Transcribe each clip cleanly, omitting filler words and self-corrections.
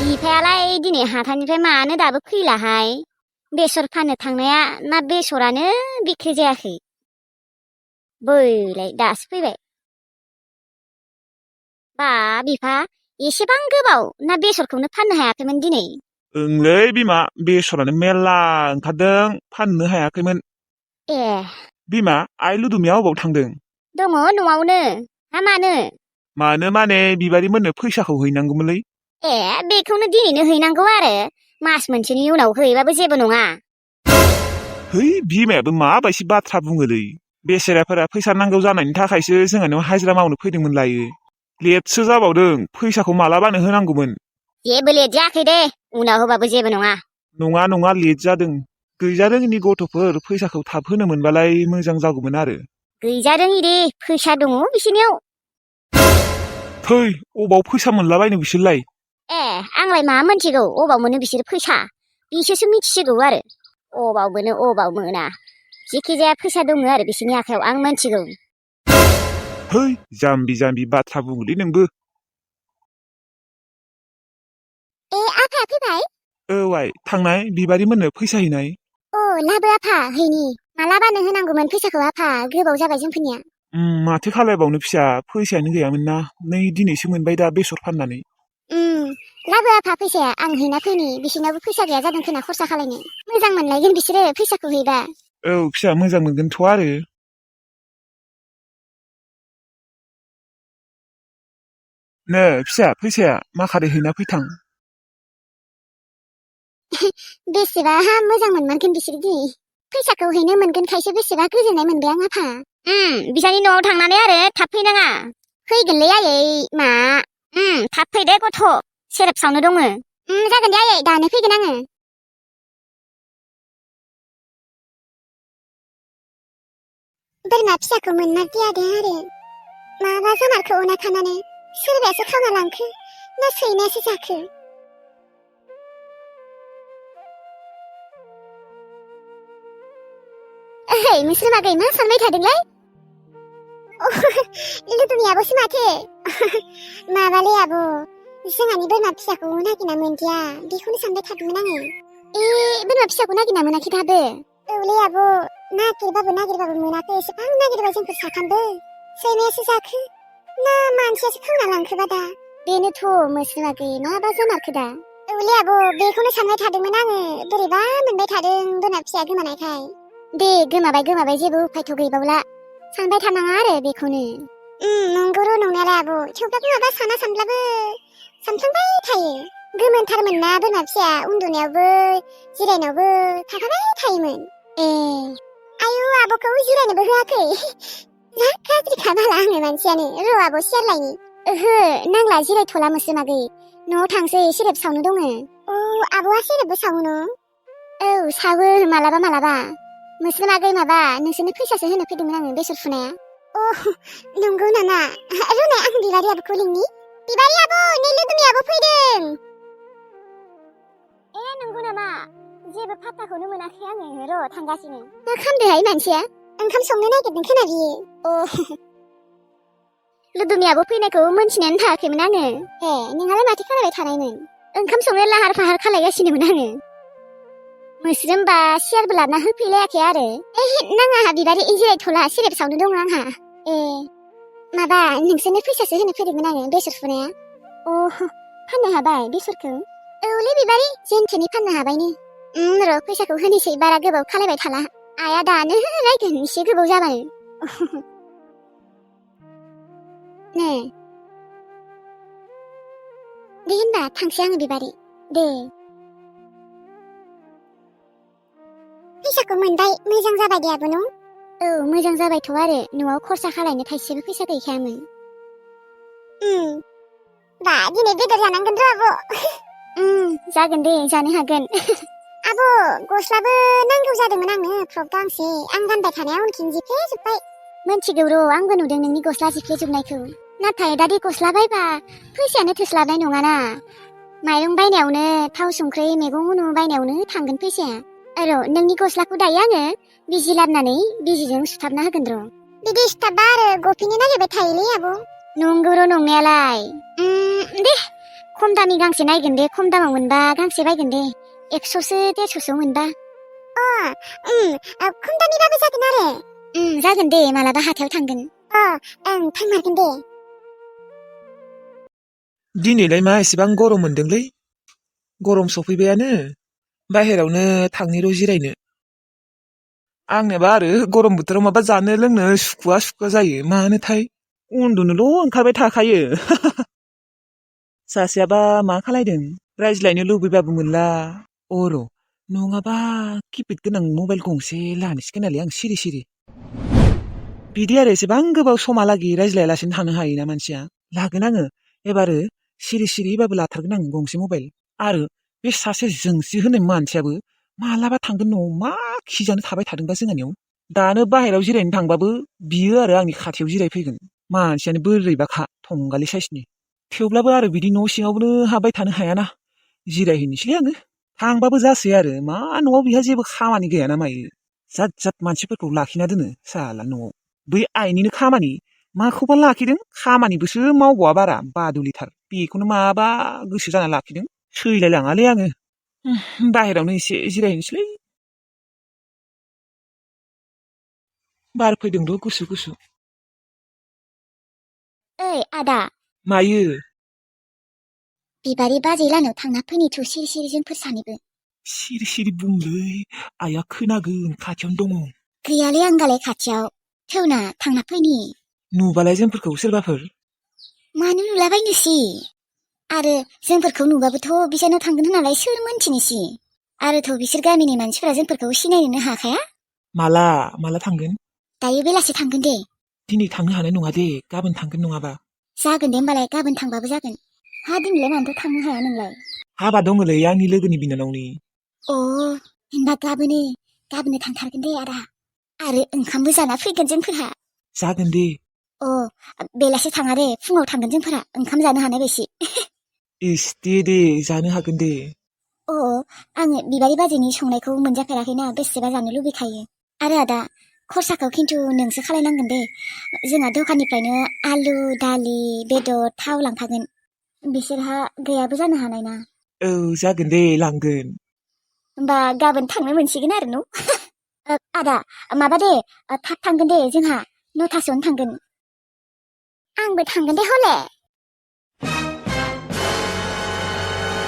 बिफायालाय दिनै हाथायनिफ्राय मानो दाबो फैलाहाय बेसर फाननो थांनाया ना बेसरानो बिक्रि जायाखै बैलाय दासो फैबाय बा बिफा एसेबां गोबाव ना बेसरखौनो फाननो हायाखैमोन दिनै ओंलै बिमा बेसरानो मेरला ओंखारदों फाननो हायाखैमोन ए बिमा आइ लुदुमिया अबाव थांदों दङ न'आवनो ना मानो मानो माने बिबारि मोननो फैसाखौ हैनांगौमोनलै ए बेखौनो दिनैनो हैनांगौ आरो मास मोनसेनि उनाव हैबाबो जेबो नङा है बिमायाबो माबायदि बाथ्रा बुङोलै बेसेराफोरा फैसा नांगौ जानायनि थाखायसो जोंहानाव हाजिरा मावनो फैदोंमोन लायो लेटसो जाबावदों फैसाखौ मालाबानो होनांगौमोन जेबो लेट जायाखै दे उनाव होबाबो जेबो नङा नङा लेट जादों गैजारोङिनि गथ'फोर फैसाखौ थाब होनो मोनबालाय मोजां जागौमोन आरो गैजारोङि दे फैसा दङ बिसोरनियाव थै अबाव फैसा मोनलाबायनो बिसोरलाय ए आंलाय मा मोनथिगौ अबाव मोनो बिसोर फैसा बिसोरसो मिथिसिगौ आरो अबाव मोनो अबाव मोना जेखि जाया फैसा दङ आरो बिसोरनि आखायाव आं मोनथिगौ है जाम्बि बाथ्रा बुङोलै नोंबो ए आफाया फैबाय औ आइ थांनाय बिबारि मोननो फैसा हैनाय अ लाबो आफा हैनि मालाबानो होनांगौमोन फैसाखौ आफा गोबाव जाबाय जोंफोरनिया माथो खालायबावनो फिसा फैसायानो गैयामोन ना नै दिनैसो मोनबाय दा बेसर फाननानै लाबो आफा फैसाया आं हैना फैनि बिसोरनावबो फैसा गैया जादों खोना खरसा खालायनो मोजां मोनलायगोन बिसोरो फैसाखौ हैबा औ फिसा मोजां मोनगोनथ' आरो नो फिसा फैसाया माखारै हैना फैथां बेसेबा मोजां मोनमारगोन बिसोर दिनै फैसाखौ हैनो मोनगोन खायसे बेसेबा गोजोननाय मोनबाय आं आफा बिसानि न'आव थांनानै आरो थाब फैनाङा फैगोनलै आयै मा थाब फै दे गथ' सेरेब सावनो दङ जागोन दे आयै दानो फैगोन आङो बोरमा फिसाखौ मोनमारदियादों आरो माबा जामारखो अना खानानै सोरबायासो खावना लांखो ना सैमायासो जाखो ओइ नोंसोर मागै मा सानबाय थादोंलाय लुदुमि आब'सो माथो माबालै आब' जोंहानि बोरमा फिसाखौ नागिरना मोनदिया बेखौनो सानबाय थादोंमोन आङो बोरमा फिसाखौ नागिरना मोनाखै दाबो औलै आब' नागिरबाबो मोनाखै एसेबां नागिरबाय जोंफोर साथामबो सैमायासो जाखो ना मानसियासो खावना लांखोबा दा बेनोथ' मोस्रोम आगै माबा जामारखो दा औलै आब' बेखौनो सानबाय थादोंमोन आङो बोरैबा मोनबाय थादों बोरमा फिसाया गोमानायखाय दे गोमाबाय जेबो उफायथ' गैबावला सानबाय थानाङा आरो बेखौनो नंगौ नंनायालाय आब' थेवब्लाबो माबा सानब्लाबो सानफ्लांबाय थायो गोमोनथारमोन ना बोरमा फिसाया उन्दुनायावबो जिरायनायावबो थाफाबाय थायोमोन ए आयु आब'खौ जिरायनोबो होआखै जा गाज्रि खाबाला आङो मानसियानो र' आब' सियारलायनि ओहो नांला जिरायथ'ला मोस्रोम आगै न'आव थांसै सेरेब सावनो दङ अ आब'आ सेरेबबो सावो न' औ सावो मालाबा मोस्रोम आगै माबा नोंसोरनो फैसासो होनो फैदोंमोन आङो बेसर फुनाया अ नंगौ नामा रुनाय आं बिबारि आब'खौ लिंनि बिबारि आब' नै लुदुमि आब' फैदों ए नंगौ नामा जेबो फात्ताखौनो मोनाखै आङो र' थांगासिनो मा खालामदोंहाय मानसिया ओंखाम संनो नागिरदों खोना बियो अ लुदुमि आब' फैनायखौ मोनथिनानै थायाखैमोन आङो ए नोंहालाय माथो खालामबाय थानायमोन ओंखाम संनो लाहार फाहार खालायगासिनोमोन आङो मोस्रोमबा सियारबो लाना होफैलायाखै आरो नाङा बिबारि जिरायथ'ला सेरेब सावनो दङ आंहा ए माबा नोंसोरनो फैसासो होनो फैदोंमोन आङो बेसर फुनाया अ फाननो हाबाय बेसरखौ औलै बिबारि जेनथेनै फाननो हाबायनो र' फैसाखौ होनोसै बारा गोबाव खालायबाय थाला आइया दानो रायगोन एसे गोबाव जाबाय ने दे होनबा थांसै आङो बिबारि दे फैसाखौ मोनबाय मोजां जाबाय दे आब' न' औ मोजां जाबायथ' आरो न'आव खरसा खालायनो थाइसेबो फैसा गैखायामोन बा दिनै बेदर जानांगोन र' आब' जागोन दे जानो हागोन आब' गस्लाबो नांगौ जादोंमोन आंनो फ्रक गांसे आं गानबाय थानाया उनथिं जिफ्लेजोब्बाय मोनथिगौ र' आंबो नुदों नोंनि गस्ला जिफ्लेजोबनायखौ नाथाय दा दे गस्ला बायबा फैसायानो थोस्लाबनाय नङाना माइरं बायनायावनो थाव संख्रि मैगं उनु बायनायावनो थांगोन फैसाया र' नोंनि गस्लाखौ दायो आङो बिजि लाबोनानै बिजिजों सुथाबना होगोन र' बिदि सुथाबबा आरो गफिनो नागिरबाय थायोलै आब' नंगौ र' नंनायालाय दे खम दामि गांसे नायगोन दे खम दामाव मोनबा गांसे बायगोन दे 100सो 150सो मोनबा खम दामिबाबो जागोन आरो जागोन दे मालाबा हाथायाव थांगोन थांमारगोन दे दिनैलाय मा एसेबां गरम मोनदोंलै गरम सफैबायानो बाहेरावनो थांनि र' जिरायनो आंनियाबा आरो गरम बोथोराव माबा जानो लोंनो सुखुवा जायो मानोथाय उन्दुनोल' ओंखारबाय थाखायो सासेयाबा मा खालायदों रायज्लायनो लुबैबाबो मोनला र' नङाबा किपेड गोनां मबाइल गंसे लानोसै आं सिरि बिदि आरो एसेबां गोबाव समहालागै रायज्लायालासिनो थानो हायोना मानसिया लागोन आङो एबारो सिरिबाबो लाथारगोन आं गंसे मबाइल आरो बे सासे जोंसि होननाय मानसियाबो मालाबा थांगोन न'आव मा खिजानो थाबाय थादोंबा जोंहानियाव दानो बाहेरायाव जिरायनो थांबाबो बियो आरो आंनि खाथियाव जिरायफैगोन मानसियानो बोरैबाखा थंगालि साइसनि थेवब्लाबो आरो बिदि न' सिङावनो हाबबाय थानो हायाना जिरायहैनोसैलै आङो थांबाबो जासै आरो मा न'आव बिहा जेबो खामानि गैयाना मायो जात मानसिफोरखौ लाखिना दोनो साला न'आव बै आइनिनो खामानि माखौबा लाखिदों खामानिबोसो मावबावा बारा बादुलिथार बेखौनो माबा गोसो जाना लाखिदों सैलायलाङालै आङो बाहेरावनो एसे जिरायनोसैलै बार फैदों र' गुसु ओइ आदा मायो बिबारि बाजै लानाव थांना फैनिथ' सिरि जोंफोर सानैबो सिरि बुंलै आइया खोनागोन खाथियावनो दङ गैयालै आं दालाय खाथियाव थेवना थांना फैनि नुबालाय जोंफोरखौ सोरबाफोर मानो नुलाबायनोसि आरो जोंफोरखौ नुबाबोथ' बिसानाव थांगोन होननालाय सोर मोनथिनोसि आरोथ' बिसोर गामिनि मानसिफोरा जोंफोरखौ सिनायनोनो हाखाया माला थांगोन दायो बेलासि थांगोन दे दिनै थांनो हानाय नङा दे गाबोन थांगोन नङाबा जागोन दे होमबालाय गाबोन थांबाबो जागोन दिनैलाय मानोथो थांनो हाया नोंलाय हाबा दङलै आंनि लोगोनि बिनानावनि होनबा गाबोनो थांथारगोन दे आदा आरो ओंखामबो जाना फैगोन जोंफोरहा जागोन दे बेलासि थाङा दे फुङाव थांगोन जोंफोरा ओंखाम जानो हानाय बायसि इस दे जानो हागोन दे आङो बिबारि बाजैनि संनायखौ मोनजाफेराखैना बेसेबा जानो लुबैखायो आरो आदा खरसाखौ खिन्थु नोंसो खालायनांगोन दे जोंहा दखाननिफ्रायनो आलु दालि बेदर थाव लांखागोन बिसोरहा गैयाबो जानो हानाय ना जागोन दे लांगोन होमबा गाबोन थांनो मोनसिगोन आरो न' आदा माबा दे थाब थांगोन दे जोंहा 9थासोआवनो थांगोन आंबो थांगोन दे हले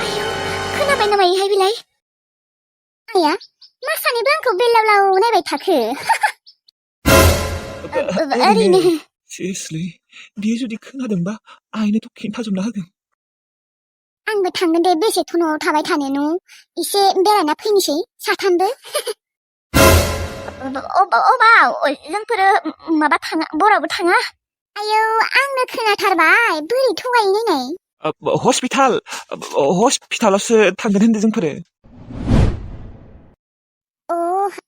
आयौ खोनाबाय नामायोहाय बिलाय आया मा सानैबो आंखौ बेलावलाव नायबाय थाखो ओरैनो सिरियासलि बियो जुदि खोनादोंबा आइनोथ' खिन्थाजोबना होगोन आंबो थांगोन दे बेसेथ' न'आव थाबाय थानो न' एसे बेरायना फैनोसै साथामबो अबाव जोंफोरो माबा थाङा बरावबो थाङा आयौ आंनो खोनाथारबाय बोरै थगायो नाय हस्पिटालावसो थांगोन होनदों जोंफोरो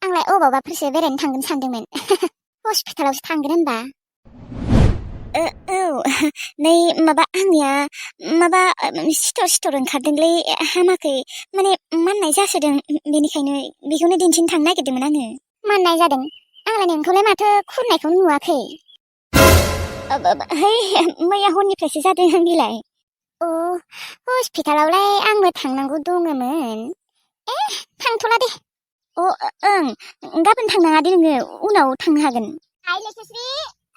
आंलाय अबावबाफोरसो बेरायनो थांगोन सानदोंमोन हस्पिटालावसो थांगोन होनबा नै माबा आंनिया माबा सिथर ओंखारदोंलै हामाखै माने माननाय जासोदों बेनिखायनो बेखौनो दिन्थिनो थांनो नागिरदोंमोन आङो माननाय जादों आंलाय नोंखौलाय माथो खुरनायखौ नुवाखै मैया हरनिफ्रायसो जादों आंनिलाय हस्पिटालावलाय आंबो थांनांगौ दङमोन थांथ'ला दे ओं गाबोन थांनाङा दे नोङो उनाव थांनो हागोन लोगोस्रि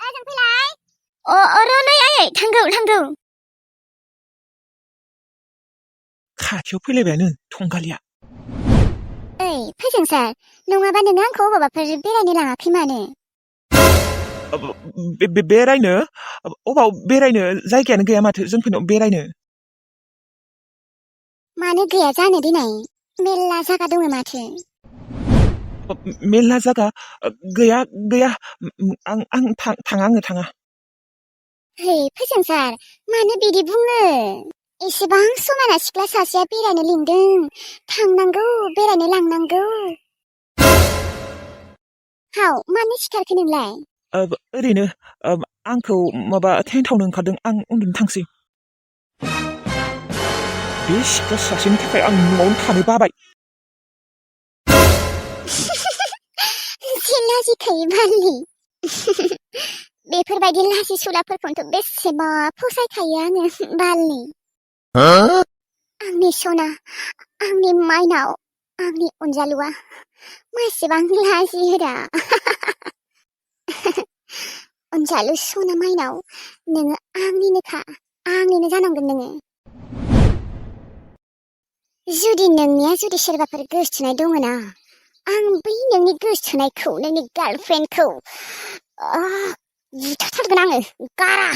ओजों फैलाय र' नै आयै थांगौ खाथियाव फैलायबायानो थंगालिया फैजों सार नङाबा नोङो आंखौ अबावबाफोर बेरायनो लाङाखै मानो बेरायनो अबाव बेरायनो जायगायानो गैया माथो जोंफोरनाव बेरायनो मानो गैया जानो दिनै मेरला जागा दङ माथो मेरला जागा गैया आं थाङा फैजों सार मानो बिदि बुङो एसेबां समायना सिख्ला सासेया बेरायनो लिंदों थांनांगौ बेरायनो लांनांगौ मानो सिखारखो नोंलाय ओरैनो आंखौ माबा टेन्टावनो ओंखारदों आं उन्दुनो थांसै बे सिख्ला सासेनि थाखाय आं न'आवनो थानो बाबाय लाजिखायो बालि बेफोरबायदि लाजि सुलाफोरखौथ' बेसेबा फसायखायो आङो बालि आंनि सना आंनि माइनाव आंनि अनजालुआ मासेबां लाजिहोरा अनजालु सना माइनाव नोङो आंनिनोखा आंनिनो जानांगोन नोङो जुदि सोरबाफोर गोसथोनाय दङना आं बै नोंनि गोसथोनायखौ नोंनि गार्लफ्रेन्डखौ बुथारथारगोन आङो गारा